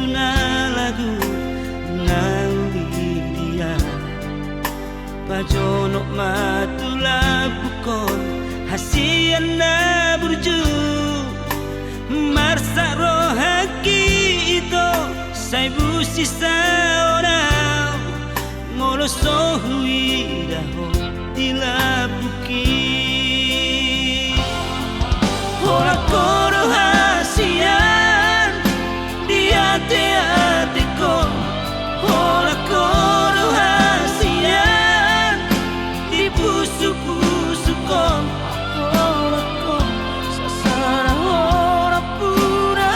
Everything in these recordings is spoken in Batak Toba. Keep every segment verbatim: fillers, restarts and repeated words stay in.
Na lagu na uli dia, pajonok ma tu lambungkon hasian na burju. Marsak rohangki ito, sai busi saonau, molo so huida ho di lambungki. Holan ho do hasian di ateatengkon, holan ho do hasian di pusupusukon, holan ho sasada ho do puna.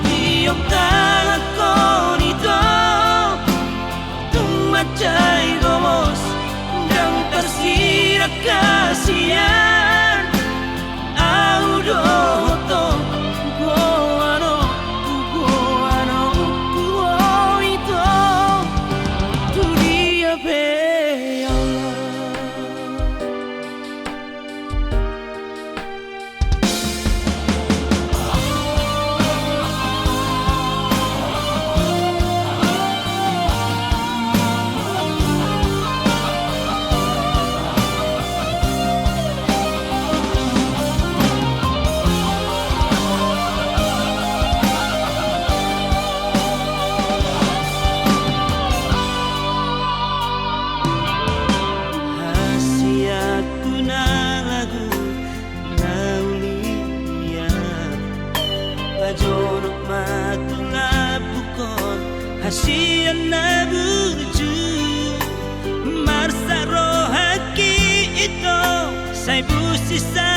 Tiop tangankon ito, tung mansai gomos, ndang tarsidak hasian. Au dohot ho, goanonku, goanonku, ho ito, tu dia pe, ya Allah. Hasianku na lagu na uli dia, pajonok ma tu lambungkon hasian na burju. Marsak rohangki ito, sai busi sa